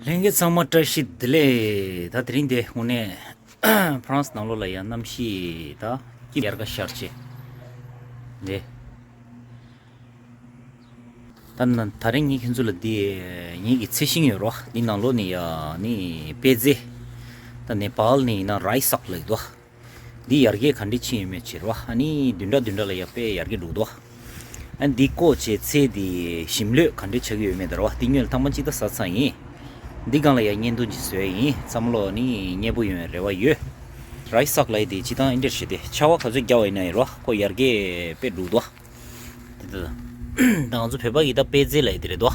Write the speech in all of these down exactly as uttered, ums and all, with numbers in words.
ལྷན་རྒྱས་ཚང་མ་བཀྲ་ཤིས་བདེ་ལེགས། ད་དེ་རིང་དེ་དངོས་གནས་ཧྥ་རན་སི་ནང་ལོགས་ལ་ཡང་གནམ་གཤིས་ད་སྐྱིད་ཡར་ཁ་ཤར་ཆེ་འདི། ད་ན་ད་རིང་ངས་ཁྱེད་ཚོ་ལ་འདི་ངེད་ཀྱི་ཚེ་ཤིང་ཡོད་རོ། འདི་ནང་ལོགས་ནས་ཡ་ནི་པད་ཚལ། ད་ནེ་པཱལ་ནས་ཡིན་ན་རའི་སག་ལབ་འདུག་འདི་ཡར་རྒྱས་ག་འདྲས་ཕྱིན་ཡོད་མེད་ཕྱིར་རོ། ཨ་ནི་བདུན་ཕྲག་བདུན་ཕྲག་ལ་ཡ་དཔེ་ཡར་རྒྱས་འགྲོ་འདུག་ཨ་འདི་བཀོག་བྱས་ཚེ་འདི་ཞིམ་ལྷོད་ག་འདྲས་ཆགས་ཀྱི་ཡོད་མེད་ད་རོ། འདི་སྔོན་ལ་ཐེངས་མ་གཅིག་ད་ཟ་ཚར་ཡིན། འདི་སྒང་ལ་ཡ་བརྙན་ཐུང་ཅིག་བཟོས་ཡིན། བསམ་བློ་ནི་སྙན་པོ་ཡོང་བའི་རེ་བ་ཡོད། རའི་སག་ལབ་ཡ་དེ་སྤྱིར་བཏང་འདི་འདྲས་བྱས་ཏེ་ཆར་པ་ག་ཚོད་རྒྱག་པ་ཡིན་ན་ཡིན་རོ། ཁོ་ཡར་རྒྱས་དཔེ་འགྲོ་འདུག་དེ་ད་ད་ང་ཚོ་བོད་པ་གི་ད་པད་ཚལ་ལབ་ཡ་དེ་རེད་དོ།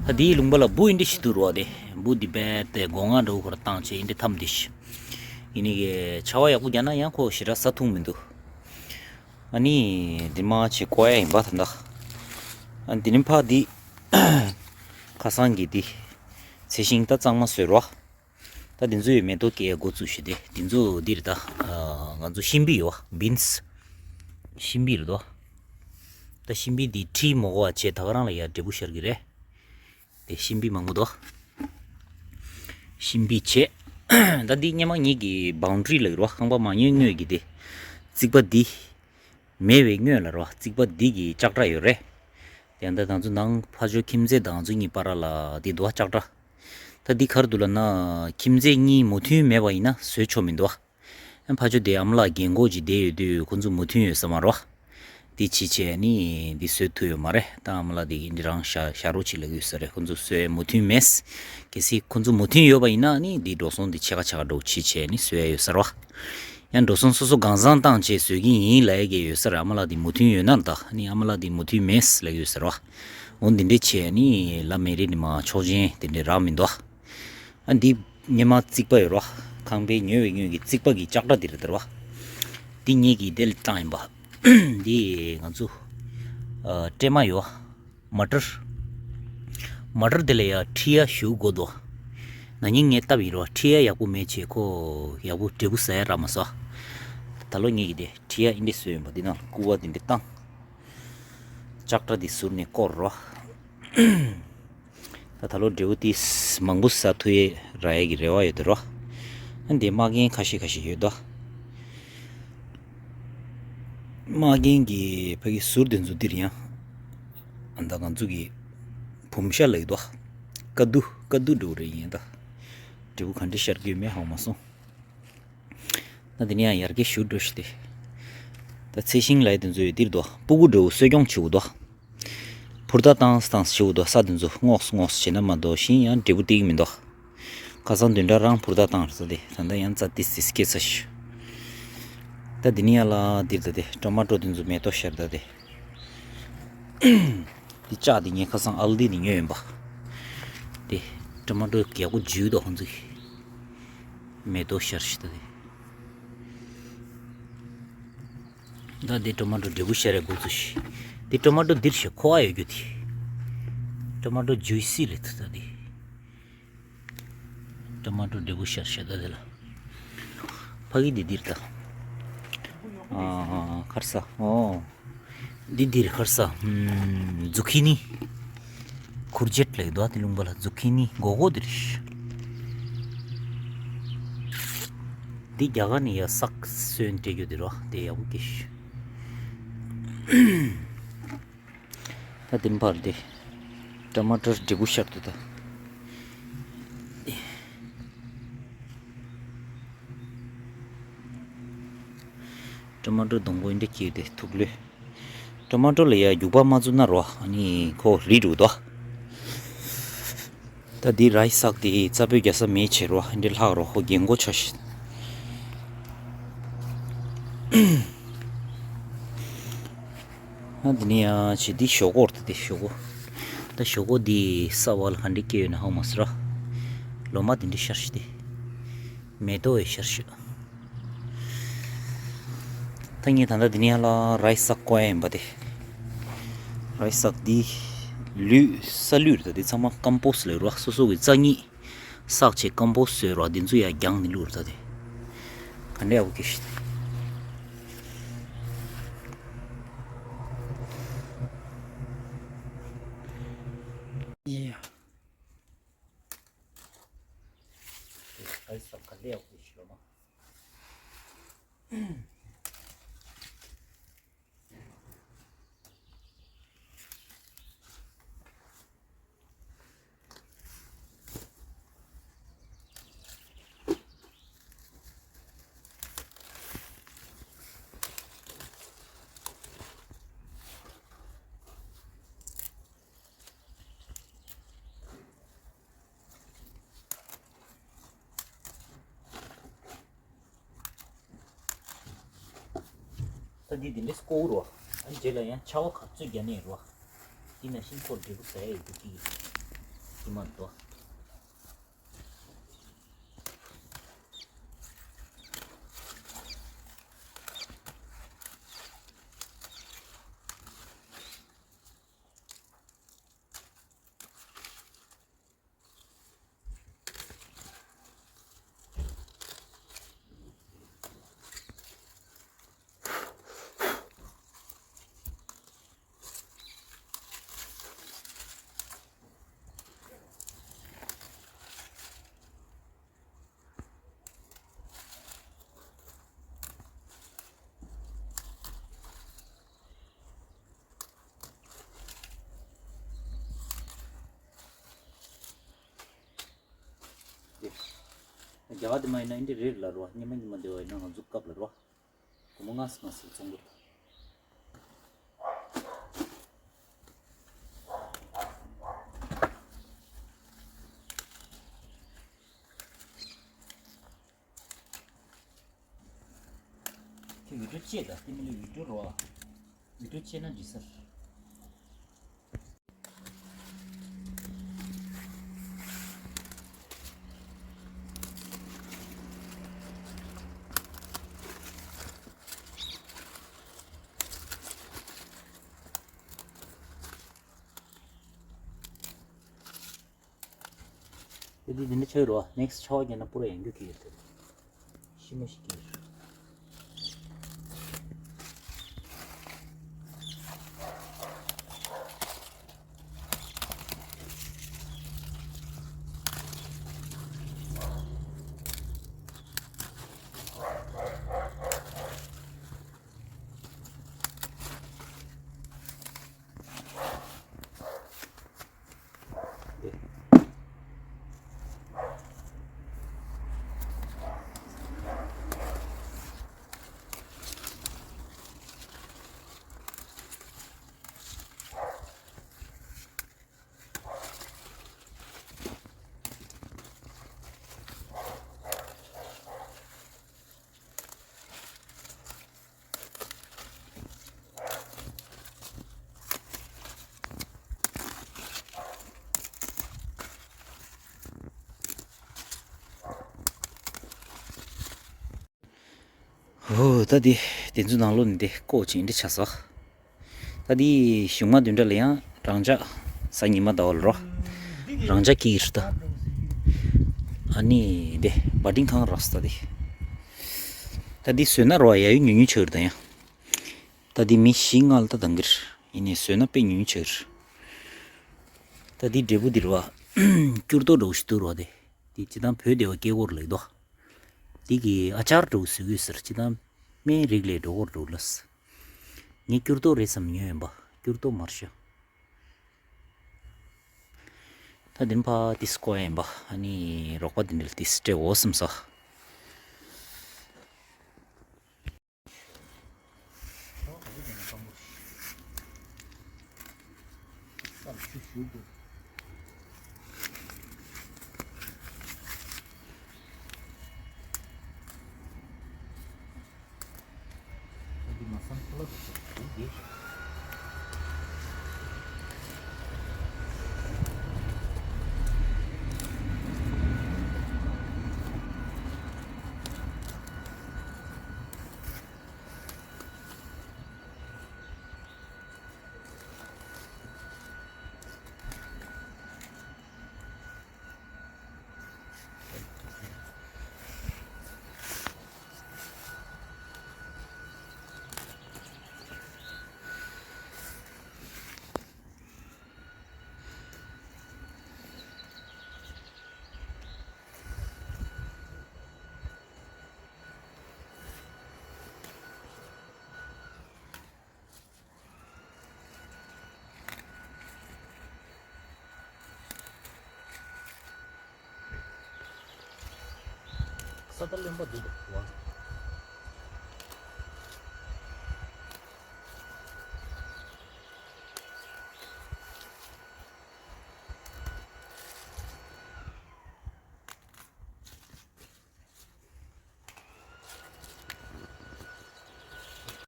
ད་དེའི་ལུང་པ་ལ་འབུ་ཨིན་འདྲ་ཞིག་འདུག་རོ། དེ་འབུ་དེ་རྦད་དེ་སྒོ་ང་འདྲ་བོ་ཁོ་ར་བཏང་བྱས་ཨིན་འདྲ་འཐམ་དེ་ཤི། ཡིན་ནི་གི་ཆར་པ་ཡག་པོ་རྒྱག་ན་ཡང་ཁོ་ཞེ་དྲག་ཟ་ཐུབ་མི་འདུག་ཨ་ནི་དེ་མ་བྱེད་བཀོག་ཡ་ཡིན་པ་ད་ད། ཨ་དེ་ནི་ཕ་དེ་ཁ་སང་གི་དེ་ཚེ་ཤིང་ད་གཙང་མ་བཟོས་རོ། ད་དེ་ཚོའི་མེ་ཏོག་སྐྱེ་འགོ་བཙུགས་ཤིག་དེ་དེ་ཚོ་འདི་རེད་ད། ང་ཚོ་ཤིང་བི་ཡོད་བ། བིན་སི། ཤིང་བི་རེད་དོ། ད་ཤིང་བི་འདི་ཁྲིའི་མོ་གོ་བ་བྱས་ད་ག་རང་ལ་ཡ་འབྲས་བུ་ཤར་གི་རེད། དེ་ཤིང་བི་མང་པོ་དོ། ཤིང་བི་བྱས། ད་འདི་སྔོན་མ་ངེད་ཀྱི་བའུན་ཌ་རི་ལ་ཡོད་རོ། ཁང་པ་མ་ཉོས་སྔོན་གྱི་དེ། རྩིག་པ་འདི། མེད་པའི་སྔོན་ལ་རོ། རྩིག་པ་འདི་གི་ལྕགས་དྲ་ཡོད་རེད། དེ་ཡང་ད་ང་ཚོ་ནང་ཕ་ཇོ་ཁྱིམ་མཚེས་དང་ང་ཚོ་གཉིས་བར་ལ་དེ་འདུག་ལྕགས་དྲ། ད་འདི་ག་རེ་འདུག་ལབ་ན། ཁྱིམ་མཚེས་གཉིས་མོས་མཐུན་མེད་པ་ཡིན་ན་བཟོས་ཆོག་མི་འདུག་ཨ་ཕ་ཇོ་དེ་ཨ་མ་ལགས་རྒན་གོག་ཅིག་བསྡད་ཡོད་དུས་ཁོ་ཚོ་མོས་མཐུན་ཡོད་ས་མ་རེད། འདི་བྱས་བྱས་ནི་འདི་བཟོས་ཐུབ་ཡོད་མ་རེད། ད་ཨ་མ་ལགས་དེ་གིས་འདི་རང་བཞག་བཞག་རོགས་བྱེད་ལབ་ཀྱི་ཡོད་ས་རེད། ཁོ་ཚོ་བཟོས་མོས་མཐུན་མེད། གལ་སྲིད་ཁོ་ཚོ་མོས་མཐུན་ཡོད་པ་ཡིན་ན་ནི་འདི་འགྲོ་སོང་འདི་ཕྱེད་ཀ་ཕྱེད་ཀ་འགྲོ་བྱེད་བྱས་ནི་བཟོས་ཡོད་ས་རེད། ཡང་འགྲོ་སོང་སོ་སོ་གང་བཟང་བཏང་བྱས་བཟོས་ཀྱི་ཡིན་ལབ་ཡ་གི་ཡོད་ས་རེད། ཨ་མ་ལགས་འདི་མོས་མཐུན་ཡོད་ན་ད་ནི་ཨ་མ་ལགས་འདི་མོས་མཐུན་མེད་ལབ་ཀྱི་ཡོད་ས་རེད། འོ་འདི་འདྲས་བྱས་ནི་ལ་མེ་རི་ནི་མ་ཆོག་མཆན་དེ་འདྲས་རག་མི་འདུག་ཨ་འདི་སྔོན་མ་རྩིག་པ་ཡོད་རོ། ཁང་པའི་ཉོ་བའི་སྔོན་གྱི་རྩིག་པ་གི་ལྕགས་དྲ་འདི་རེད་དར་བ། འདི་ངེད་ཀྱིས་དེ་ལ་བཏང་ཡིན་པ། འདི་ང་ཚོ་ཨ་སྲན་མ་ཡོད། མ་ཊར། མ་ཊར་དེ་ལ་ཡ་ཁྲི་ཡ་ཞུ་དགོས་དོ། ན་ནིང་ངས་བཏབ་ཡིན་རོ། ཁྲི་ཡ་ཡག་པོ་མེད་བྱས་ཁོ་ཡག་པོ་འབྲས་བུ་ཟ་ཡ་རག་མ་སོང་། ད་ལོ་ངེད་ཀྱིས་དེ་ཁྲི་ཡ་ཨིན་འདྲས་བཟོས་ཡིན་པ། འདི་ནང་ལ་ཀུ་བ་འདི་འདྲས་བཏང་། ལྕགས་དྲ་འདི་ཟུར་ནས་བསྐོར་རོ། ད་ད་ལོ་འབྲས་བུ་ཏིས་མང་པོ་ཟ་ཐུབ་ཡས་རག་ཡས་ཀྱི་རེ་བ་ཡོད་དེ་རོ། ཨ་འདི་མ་རྒན་ཁ་ཤས་ཁ་ཤས་ཡོད་དོ། མ་རྒན་གྱི་ཕ་གི་ཟུར་དེ་ཚོ་འདིར་ཡང་ཨ་ད་ང་ཚོ་གི་བུམ་ཤ་ལབ་ཀྱི་དོ། ཀ་དུ་ཀ་དུ་འདྲ་བོ་རེད། ཡིན་ད་འབྲས་བུ་ག་འདྲ་ཤར་གྱི་ཡོད་མེད་ཧ་གོ་མ་སོང་། ད་དེ་ནས་ཡང་ཡར་རྒྱས་ཞུ་འགྲོ་ཞིག་སྟེ། ད་ཚེ་ཤིང་ལབ་ཡ་དེ་ཚོ་ཡོད་འདིར་དོ། སྤུ་གུ་འདྲ་བོ་གསོ་སྐྱོང་བྱེད་དགོས་དོ། ཕུར་ད་བཏང་བཏང་ཞིག་འདུག་ས་དེ་ཚོ་སྔོགས་སྔོགས་བྱས་ན་མ་གཏོགས་ཤིང་ཡང་འབྲས་བུ་སྟེར་གྱི་མི་འདུག་ཁ་སང་བདུན་ཕྲག་རང་ཕུར་ད་བཏང་རེད་ས་དེ་ད་ལྟ་ཡང་རྩྭ་ཏིས་ཏིས་སྐྱེས་ཚར་ཤག་ད་དེ་ནས་ཡར་ལ་འདིར་ད་དེ་ཊོ་མ་ཊོ་དེ་ཚོ་མེ་ཏོག་ཤར་ད་དེ། འདི་ལྕགས་འདི་ངས་ཁ་སང་ཨལ་ཌི་ནས་ཉོས་ཡིན་པ། དེ་ཊོ་མ་ཊོ་ཡག་པོ་འཇུས་འདུག་ཁོང་ཚོས། མེ་ཏོག་ཤར་ཤག་ད་དེ། ད་འདི་ཊོ་མ་ཊོ་འབྲས་བུ་ཤར་ཡ་འགོ་བཙུགས་ཤིག་འདི་ཊོ་མ་ཊོ་འདིར་ཤོག་ཁོ་ཨ་ཡོད་རྒྱུ་དེ། ཊོ་མ་ཊོ་ཇུ་སི་རེད་ད་འདི། ཊོ་མ་ཊོ་འབྲས་བུ་ཤར་ཤག་ད་འདི་ལ། ཕ་གི་འདི་འདིར་ད། ཨ་ཁར་ས་ཨོ། འདི་འདིར་ཁར་ས། ཛུ་ཁི་ནི། ཁུར་ཇེཊ་ལབ་ཀྱི་འདུག་ཨ་དེ་ལུང་པ་ལ་ཛུ་ཁི་ནི་སྒོར་སྒོར་འདིར། འདི་རྒྱ་གར་ནས་ཡར་སག་སོན་སྤྲད་རྒྱུ་འདི་རོ། དེ་ཡག་པོ་སྐྱེས་ཤག་ད་དེ་འཕར་དེ། ཊ་མ་ཊར་འབྲས་བུ་ཤར་འདུག་ད། ཊ་མ་ཊར་སྡོང་པོ་འདི་འདྲ་སྐྱེས་ཏེ་ཐུག་ལོས། ཊ་མ་ཊར་ལ་ཡ་རྒྱུག་པ་མ་བཙུགས་ན་རོ། ཨ་ནི་ཁོ་རིལ་འགྲོ་འདུག་ད་འདི་རའི་སག་དེ་རྩ་སྤོས་རྒྱག་ས་མེད་བྱས་རོ། འདི་ལྷག་རོ། ཁོ་རྒན་གོག་ཆགས་ཤག་ཨ་འདི་ནས་ཡང་བྱས་འདི་ཞོག་ཁོག་རེད། འདི་ཞོག་ཁོག་ད་ཞོག་ཁོག་འདི་ས་བ་ལ་ག་འདྲ་སྐྱེས་ཡོད་ན་ཧ་གོ་མ་སོང་ར། ལོ་མ་འདི་འདྲ་ཤར་ཤག་འདི། མེ་ཏོག་ཡང་ཤར་ཤག་ད་ངས་ད་ལྟ་འདི་ནས་ཡར་ལ་རའི་སག་བཀོག་ཡ་ཡིན་པ་དེ། རའི་སག་འདི་ལུད་ས་ལུད་རེད། ད་འདི་ཚང་མ་ཀམ་པོ་སི་ལབ་ར། སོ་སོ་གི་རྩ་རྙིད་བསགས་བྱས་ཀམ་པོ་སི་བཟོས་ར། འདི་ཚོ་ཡར་རྒྱང་ནས་བླུགས་ར། ད་དེ་ག་འདྲ་ཡག་པོ་སྐྱེས་ཤག་ཡ། ཨའི་སོགས་ག་ལེ་ཡག་པོ་ཞིག་ལོ་མ། ད་འདི་འདི་འདྲས་བཀོག་རོ། ཨ་རྗེས་ལ་ཡང་ཆར་པ་ག་ཚོད་རྒྱག་ནས་རོ། འདི་ན་ཤིང་ཁོག་འབྲས་བུ་ཟ་ཡས་ཡོད་ཀྱི། འདི་མ་གཏོགས། རྒྱ་གར་དེ་མ་ཡིན་ན་འདི་རེད་ལ་རོ། ཉི་མ་ཉི་མ་འདི་བ་ཡིན་ན་ང་ཚོ་སྐབས་ལ་རོ། སྒོར་མོ་ལྔ་སུ་ལྔ་སུ་བཙོང་གི་འདུག་ཁྱོད་ཡུལ་གྲུ་བཅད་དང་། དེ་མིན་ལ་ཡུལ་གྲུ་རོ། ཡུལ་གྲུ་བཅད་ན་འགྲིག་ས་རེད། དེ་དུས་འདི་འདྲ་ཆགས་ཡོད་རེད་བ། ནེགསི་ཆར་པ་བརྒྱབ་ན་པུ་ར་ཡང་རྒྱུག་གི་ཡོད་དེ། ཤི་མ་ཤི་གི་ཡོད། ཧོ། ད་འདི་དེ་ཚོའི་ནང་ལོགས་ནས་འདི་བཀོག་ཅིག་འདི་ཆགས་སོ། ད་འདི་གཞུག་མ་བདུན་ཕྲག་ལ་ཡང་རང་འཇགས་གཟའ་ཉི་མ་ཟླ་བ་ལ་རོ། རང་འཇགས་ཀྱི་ཡིར་ད། ཨ་ནི་འདི་བ་ཏིང་ཁང་རག་སོ་ད་འདི། ད་འདི་བཟོས་ན་རོ་ཡ་ཡུ་ཉུང་ཉུང་ཆགས་ཡོད་ད་ཡང་། ད་འདི་མི་བཞི་ལྔ་ལ་ད་འདང་གི་རེད། ཡིན་ནའི་བཟོས་ན་དཔེ་ཉུང་ཉུང་ཆགས་ཀྱི་རེད། ད་འདི་འབྲས་བུ་འདི་རེད་བ། སྐྱུར་ཏོག་འདྲ་བོ་ཞིག་འདུག་རོ་དེ། འདི་སྤྱིར་བཏང་བོད་སྡེ་བ་སྐད་སྐོར་ལ་ཡོད་དོ། འདི་གི་ཨ་ཅར་འདྲ་བོ་བཟོ་གི་ཡོད་ཟེར། སྤྱིར་བཏང་སྨན་རིགས་ལས་འགྲོ་གི་རེད་འདྲ་བོ་ལབ། ངས་སྐྱུར་ཏོག་རེད་བསམ་ཉོས་ཡིན་པ། སྐྱུར་ཏོག་མ་རེད་ཤག་ད་འདི་ནི་ཕར་ཏིས་བཀོག་ཡ་ཡིན་པ། ཨ་ནི་རོགས་པ་འདི་འདྲ་ལ་ཏིས་སྤྲད་འོ་བསམ་སོང་། ད་ལྟ་རློན་པ་འདུག་འདུག་བ།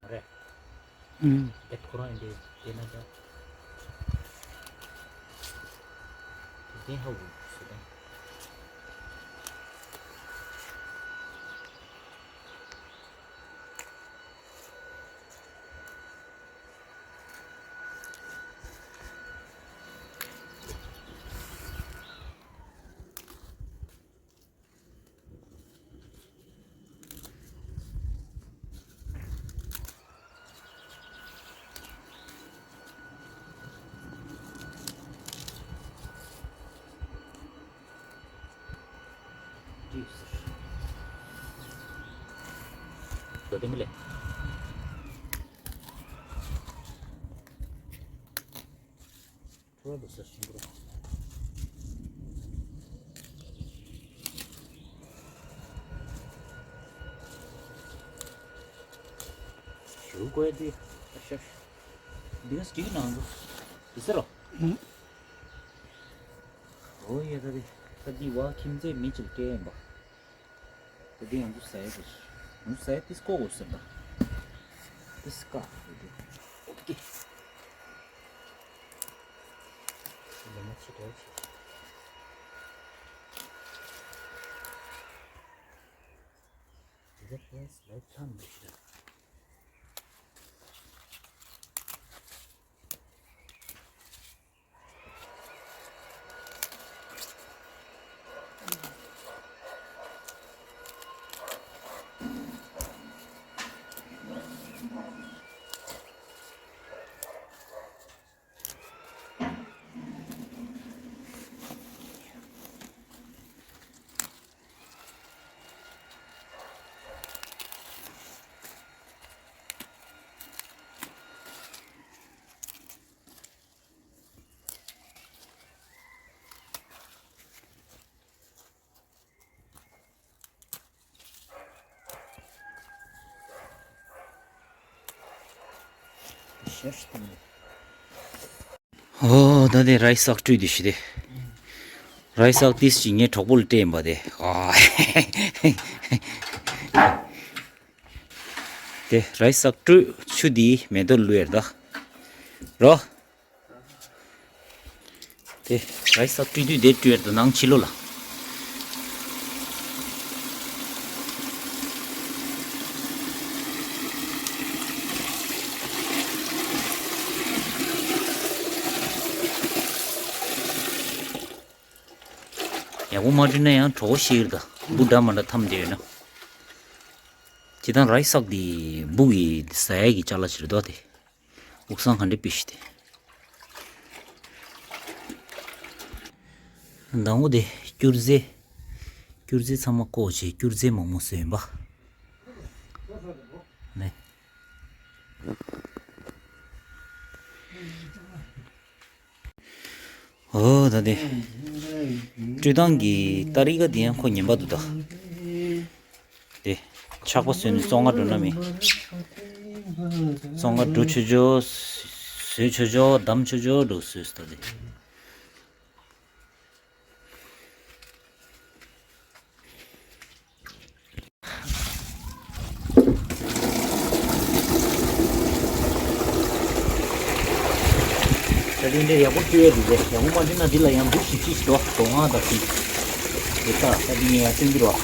རེད། ཨུམ། དེ་ཁོ་རང་ཡིན་དེ་དེ་ན་ད། དེ་ཧ་གོ་སོ་དང་། ཁྲོ་བ་འདུག་ས་ཞིམ་པོ། ཞུ་དགོས་དེ། ཨ་ཤ། འདི་ག་སྐྱིད་ནང་དུ། དེ་ཟེར་རོ། ཨུ། ཨོ་ཡ་ད་དེ། ད་འདི་བ་ཁྱིམ་མཚེས་མི་གཅིག་སྤྲད་ཡིན་པ། དེ་དེ་ཡང་འདུག་ཟ་ཡ་དེ། འདུག་ཟ་ཡ་དེ་སྐོ་དགོས་ཟེར་ད། དེ་སྐ་དེ་དེ། ཨོ་ཀེ། ལས་མ་ཆེ་དོ་ཆེ། དེ་དེ་ལས་ལས་ཐམ་མི་ཤེས། ཨོ་ད་དེ་རའི་སག་བཀྲུས་དེ་ཞི་དེ། རའི་སག་ཏིས་ཅི་ངའི་གྲོགས་པོ་ལ་སྤྲད་ཡིན་པ་དེ། ཨ། དེ་རའི་སག་བཀྲུས་ཆུ་དེའི་མེ་ཏོག་བླུགས་ཡར་ད། རོ། དེ་རའི་སག་བཀྲུས་དུས་དེ་བཀྲུས་ཡར་ད་ནང་ཕྱི་ལོགས་ལ། ཡག་པོ་མ་བཀྲུས་ན་ཡང་གྲོགས་པོ་ཤི་ཡར་ད། འབུ་འདྲ་མ་འདྲ་འཐམ་བསྡད་ཡོད་ན། སྤྱིར་བཏང་རའི་སག་འདི་འབུ་གི་ཟ་ཡ་གི་ཅ་ལག་ཅིག་རེད་དོ་དེ། དབུགས་སང་ག་འདྲ་པི་ཤི་དེ། མདང་དགོང་དེ་སྐྱུར་རྫས། སྐྱུར་རྫས་ཚང་མ་བཀོག་བྱས་སྐྱུར་རྫས་མང་པོ་བཟོས་ཡིན་པ། ནས། ཨོ་ད་དེ། བཀྲུས་སྟངས་ཀྱི་ཏ་རི་ཀ་དེ་ཡང་ཁོ་ངན་པ་འདུག་ད། དེ། ཆག་པ་བཟོས་ནས་བཙོང་ག་འགྲོ་ན་མེད། བཙོང་ག་འགྲོ་ཆོག་ཆོག་བཟོས་ཆོག་ཆོག་བསྡམས་ཆོག་ཆོག་འགྲོ་བཟོས་སོ་ད་དེ། ད་དེ་འདྲ་ཡག་པོ་བཀྲུས་ཡ་འདུག་གས། ཡག་པོ་མ་བཀྲུས་ན་འདི་ལ་ཡང་འབུ་ཞིབ་ཞིབ་འགྲོ་སྡོད་ང་དང་ཅིག་དེ་ལྟ་ད་འདི་ངས་ཡང་སྟོན་གྱི་རོགས།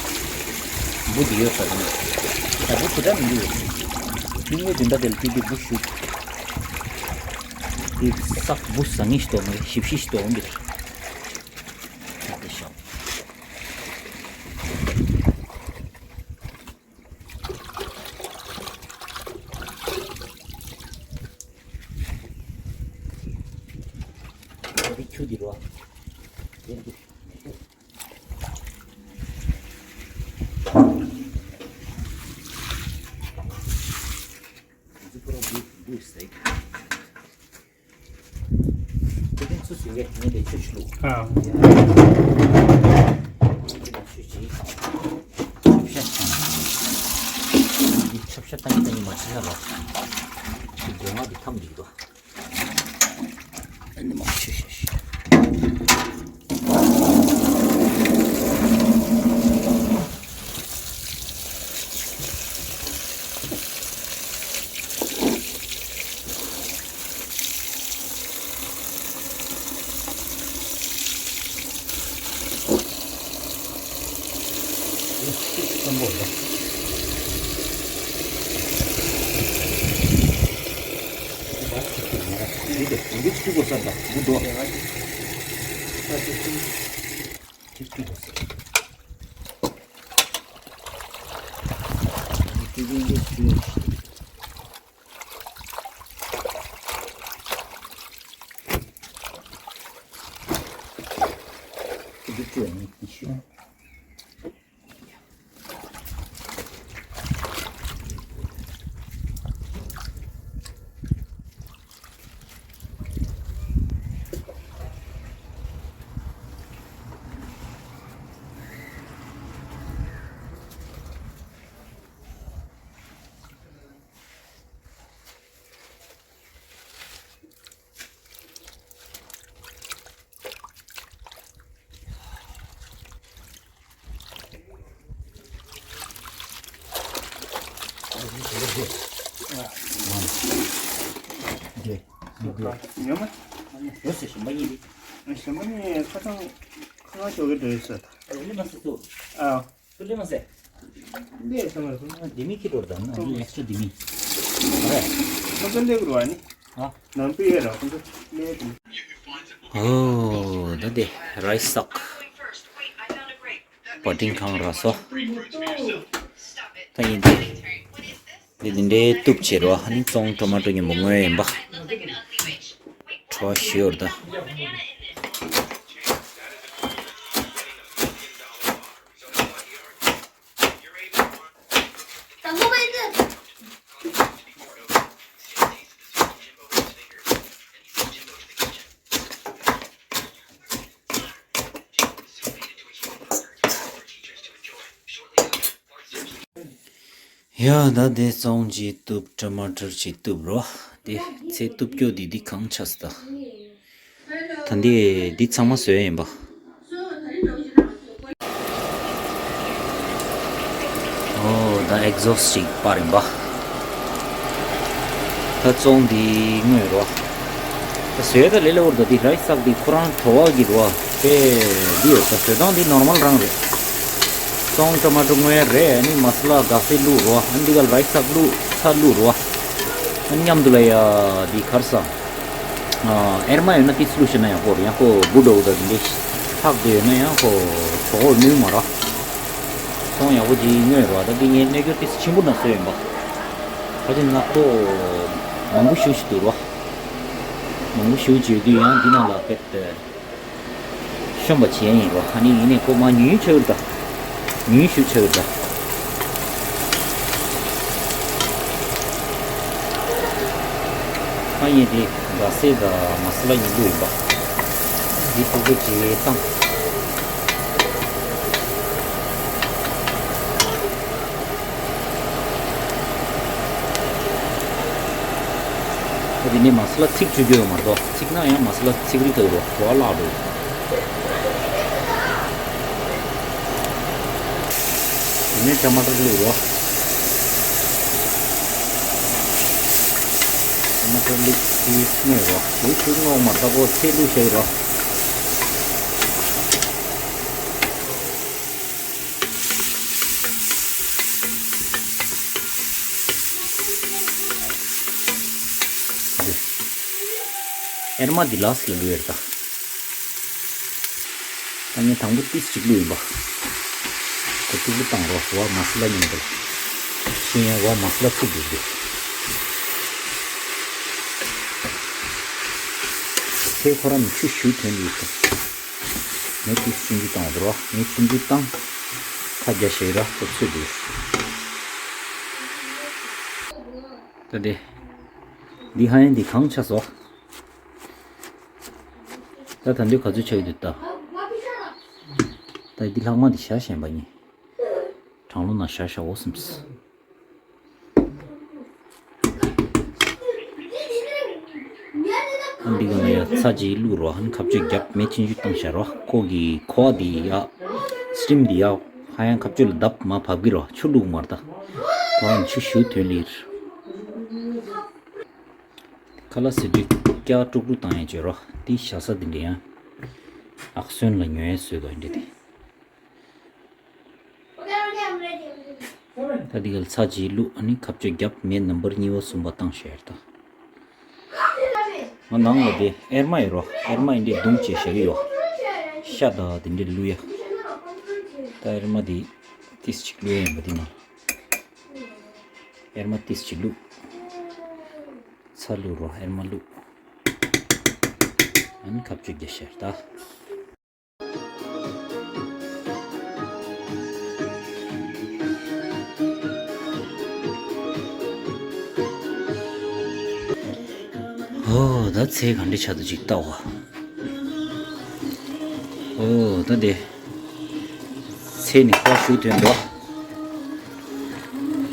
འབུ་འདི་ཡོད་ས་རེད། ད་འབུ་དེ་འདྲ་མི་འདུག་གས། ཀླུ་ངའི་དེ་འདྲ་དེ་ལ་བཀྲུས་དུས་འབུ་ཞུགས། དེ་སག་འབུ་ཟ་ངེས་ཤིག་འདུག་མ་རེད། ཞིབ་ཞིབ་ཞིག་འདུག་འོང་གི་རེད། ད་དེ་ཤོག་འདི་ཆུ་འདི་རོ། འདི་འདི། འདི་ཁོ་རང་འདི་འདི་ཟེར། དེ་ཚོ་ཟིན་གས་ངས་དེ་ཆུ་ཆུ་ལུག་ཨ། དེ་ཆུ་ཆི། ཆུ་ཤ་ ཡ་ལ། ཅི་སྒོ་ང་དེ་ཐམ་འདི་རོ། ཨ་ནི་མ་ཤེས་ཤེས་ཤེས། ཡོད་མ། ཡོད་ཟེར་ཞིམ་པ་ཡིན། ཞིམ་པ་ནི་ཁ་སང་ཁ་ང་ཞོགས་ཀྱི་འགྲོ་ཡོད་ཟེར། ཨ་ལི་མ་སི་ཏུ། ཨ། ཏུ་ལི་མ་སི། ལས་ས་མ་སོང་། ལྡེ་མིག་ཁྱེར་འགྲོ་དང་ན་ཨེག་སི་ཊ་ལྡེ་མིག་ཁོང་ཚོ་ལས་དགོས་ར་ནི། ཨ། ནང་པའི་ཡ་ར་ཁོང་ཚོ་ལས་དགོས། ཨོ། ད་དེ་རའི་སི་སག་བ་ཏིང་ཁང་ར་སོ། ད་ཡིན་དེ། འདི་འདི་འདྲའི་གཏུབ་བྱེད་རོ། ཨ་ནི་བཙོང་ཊོ་མ་ཊོ་ཉིན་མོ་དངོས་ཡིན་པ། བྲོ་བ་ཞུ་ཡོད་ད། ཡ་ད་དེ་བཙོང་ཅིག་གཏུབ། ཊོ་མ་ཊོ་ཅིག་གཏུབ་རོ། དེ་ཚེ་གཏུབ་སྐྱོ་དེ་འདི་གང་ཆགས་ད། ད་འདི་འདི་ཚང་མ་བཟོས་ཡིན་པ། ཨོ་ད་ཨེག་ཟོ་སི་ཅིག་པར་ཡིན་པ། ད་བཙོང་འདི་དངོས་རོ། ད་བཟོས་ད་ལེ་ལེ་འོར་ད་འདི་རའི་སི་སག་འདི་ཁོ་རང་བྲོ་བ་གི་རོ། དེ་འདི་ཡོད་ད་བཟོས་སྟངས་འདི་ནོར་མལ་རང་རེད། བཙོང་ཊོ་མ་ཊོ་དངོས་རེད། ཨ་ནི་མ་སི་ལ་ག་ཚོད་བླུགས་རོ། ཨ་ནི་འདི་ག་རའི་སི་སག་བླུགས་ཚྭ་བླུགས་རོ། ཨ་ནི་མཉམ་དུ་ལ་ཡ་འདི་གར་ས། ཨ་ཨེར་མ་ཡོད་ན་ཏིས་བླུགས་ཤེ་ན་ཡག་པོ་རེད། ཡག་པོ་བུ་འགྲོ་འུ་ད་འདི་འདྲས་ལྷག་དེ་ཡོད་ན་ཡག་པོ་གྲོགས་པོར་ནུས་མ་ར། ཚོང་ཡག་པོ་ཅིག་དངོས་རོ། ད་འདི་ངས་གནས་སྐྱོར་ཏིས་ཆེན་པོ་ན་བཟོས་ཡིན་པ། ཁ་ཅིག་ནག་པོ་མང་པོ་ཞུ་ཞིག་འདུག་རོ། མང་པོ་ཞུ་བྱེད་དུས་ཡང་འདི་ནང་ལ་དཔེ་དེ་ཤོམ་པ་བྱེད་ཡིན་རོ། ཨ་ནི་ཡིན་ནས་ཁོ་མ་ཉུང་ཆགས་ཡོད་ད། ཉུང་ཤུགས་ཆགས་ཡོད་ད། ཨ་ཡིན་དེ་ག་སེ་ད་མ་སི་ལ་ཡིན་དུ་ཡིན་པ། འདི་ཕྲུ་གུ་ཅིག་བཏང་། འདི་ནས་མ་སི་ལ་ཚིག་བཅུག་རྒྱུ་ཡོད་མ་གཏོགས། ཚིག་ན་ཡང་མ་སི་ལ་ཚིག་རིགས་དག་རོ། བྲོ་བ་བརླག་འགྲོ། དེ་ནས་ཊ་མ་ཊར་བླུགས་རོ། ཊ་མ་ཊར་བླུགས་དེ་སྔོས་རོ། དེ་ཚོ་སྔོ་མ་ལྟ་བུ་ཚེ་བླུགས་བྱས་རོ། ཨེར་མ་འདི་ལཱསི་ལ་བླུགས་ཡོད་ད། ད་ངས་དང་པོ་ཏིས་གཅིག་བླུགས་ཡིན་པ། ཁོ་གཅིག་བླུགས་བཏང་རོ། བ་མ་སི་ལ་ཉིན་པར། ཤེས་ཡོན་བ་མ་སི་ལ་ཚིག་འདུག་རེད། ཁྱེད་ཁོ་རང་ནི་ཆུ་ཞུ་ཐོན་འདུག་ཟེར། ངས་ཏིས་ཆུང་ཆུང་བཏང་བ་དེ་རོ། ངས་ཆུང་ཆུང་བཏང་། ཁ་རྒྱ་ཞེ་ར་ཁོ་ཚོད་འདུག་ད་དེ། འདི་ཧ་ཡན་འདི་གང་ཆགས་སོ། ད་ད་འདི་ག་ཚོད་ཆགས་ཀྱི་འདུག་ད། ད་འདི་ལྷག་མ་འདི་ཤ་ཞན་པ་ཡིན། གྲང་ལོ་ན་ཤ་ཤ་འོ་སིམས། འདི་ག་ལ་ཡ་ཚྭ་ཅིག་བླུགས་རོ། ཨ་ནི་ཁ་གཅོད་རྒྱབ་མེ་ཆུང་ཆུང་བཏང་བཞག་རོ། ཁོ་གི་ཁོ་བ་འདི་ཡ་སི་ཊིམ་འདི་ཡ་ཧ་ཡང་ཁ་གཅོད་ལ་བརྡབ་མ་བབས་ཀྱི་རོ། ཆུ་བླུགས་མར་ད། ཁོ་རང་ཆུ་ཞུ་ཐོན་ལིར། ཁ་ལག་ཟེར་དུས་སྐྱ་དཀྲུག་དཀྲུག་བཏང་ཡ་བྱོས་རོ། འདི་བཞག་ས་འདི་འདྲ་ཡང་ཨག་སོན་ལ་ཉོ་ཡ་བཟོས་དོ་འདྲ་དེ། ད་འདི་ག་ལ་ཚྭ་ཅིག་བླུགས། ཨ་ནི་ཁ་གཅོད་རྒྱབ་མེ་ནམ་བར་གཉིས་པ་གསུམ་པ་བཏང་བཞག་ད། ང་ནང་ལ་དེ་ཨེར་མ་ཡོད་རོ། ཨེར་མ་ཡིན་དེ་བརྡུངས་བྱས་བཞག་གི་ཡོད། ཤ་དང་དེ་འདྲ་བླུགས་ཡ། ད་ཨེར་མ་དེ་ཏིས་ཅིག་བླུགས་ཡ་ཡིན་པ་དེ་ནང་། ཨེར་མ་ཏིས་ཅིག་བླུགས། ཚྭ་བླུགས་རོ། ཨེར་མ་བླུགས། ཨ་ནི་ཁ་གཅོད་རྒྱབ་བཞག་ད། ཨོ་ད་ཚེ་ག་འདྲ་ཆགས་འདུག་ཅིག་ལྟ་བ། ཨོ་ད་དེ་ཚེ་ནི་ཁོ་ཞུ་ཐོན་འདུག་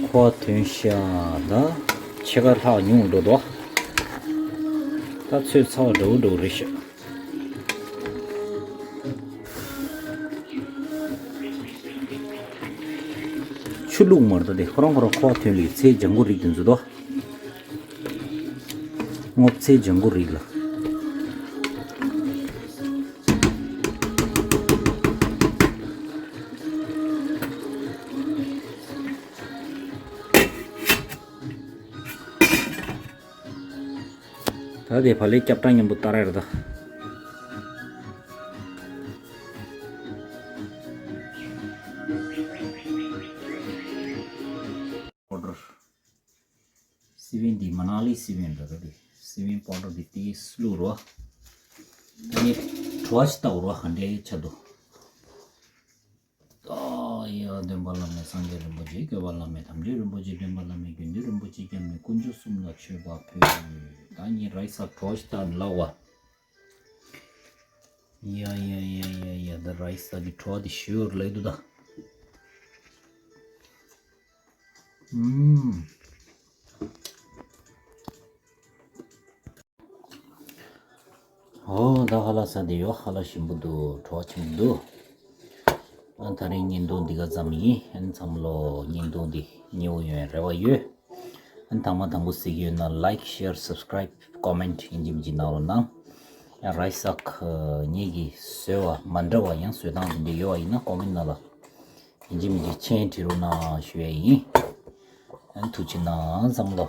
ཁོ་ཐོན་ཤག་ད་ཕྱེད་ཀ་ལྷག་ཉུང་འགྲོ་འདུག་ད་ཚོས་ཚ་བ་འདྲ་བོ་འདྲ་བོ་རེད་ཤག་ཆུ་བླུགས་མར་ད་དེ་ཁོ་རང་ཁོ་རང་ཁོ་བ་ཐོན་ལི་ཚེ་ལྗང་གུ་རིགས་དེ་ཚོ་དོ། སྔོ་ཚེ་ལྗང་གུ་རིགས་ལ། ད་དེ་བ་ལས་སྐྱབས་གྲངས་མཉམ་པོ་ལྟ་ར་ར་ད། པོ་ཌར། སི་ཝིན་འདི་མ་ན་ལི་སི་ཝིན་རེད་རེད། སི་ཝིན་པོ་ཌར་འདི་ཏིས་བླུགས་རོ། ད་ནི་བྲོ་བ་ཞིག་ལྟ་རོ། ག་འདྲའི་ཆགས་འདུག་ཨ་ཡ། སྟོན་པ་བླ་མེད་སངས་རྒྱས་རིན་པོ་ཆེ། བཀོད་པ་བླ་མེད་དམ་ཆོས་རིན་པོ་ཆེ། སྟོན་པ་བླ་མེད་དགེ་འདུན་རིན་པོ་ཆེ། སྐྱབས་གནས་དཀོན་མཆོག་གསུམ་ལ་མཆོད་པ་ཕུལ། ད་ངས་ར་ཡི་སི་ཨག་བྲོ་བ་ཞིག་ལྟ་ལབ་པ། ཡ་ཡ་ཡ་ཡ་ཡ། ད་ར་ཡི་སི་ཨག་གི་བྲོ་བ་དེ་ཞུ་ལབ་འདུག་ད། ཨུམ། ཨོ་ད་ཧ་ལ་ས་དེ་ཡོད། ཧ་ལ་ཞིམ་པོ་འདུག་བྲོ་བ་ཆེན་པོ་འདུག་ཨ་ད་རིང་བརྙན་ཐུང་འདི་ག་ཙམ་ཡིན། ཨ་ནི་ཚང་མ་ལོ་བརྙན་ཐུང་འདི་མཉེས་པོ་ཡོང་རེ་བ་ཡོད། ཨ་ནི་དང་མ་དང་པོ་གཟིགས་ཡོད་ན་ལའིཀ་ཤེར་སབ་སི་ཀ་རའིབ་ཀོ་མེན་ཊི་ཡིན་གཅིག་མིན་གཅིག་གནང་རོགས་གནང་། ཡང་ར་ཡི་སི་ཨག་ངེད་ཀྱིས་བཟོས་པ་མ་འདྲ་བ་ཡང་བཟོ་སྟངས་དེ་འདྲ་ཡོད་པ་ཡིན་ན་ཀོ་མེན་ཊི་ནང་ལ་ཡིན་གཅིག་མིན་གཅིག་མཆན་བྲིས་རོགས་གནང་ཞུ་ཡ་ཡིན། ཨ་ནི་ཐུགས་རྗེ་གནང་། ཚང་མ་ལོ།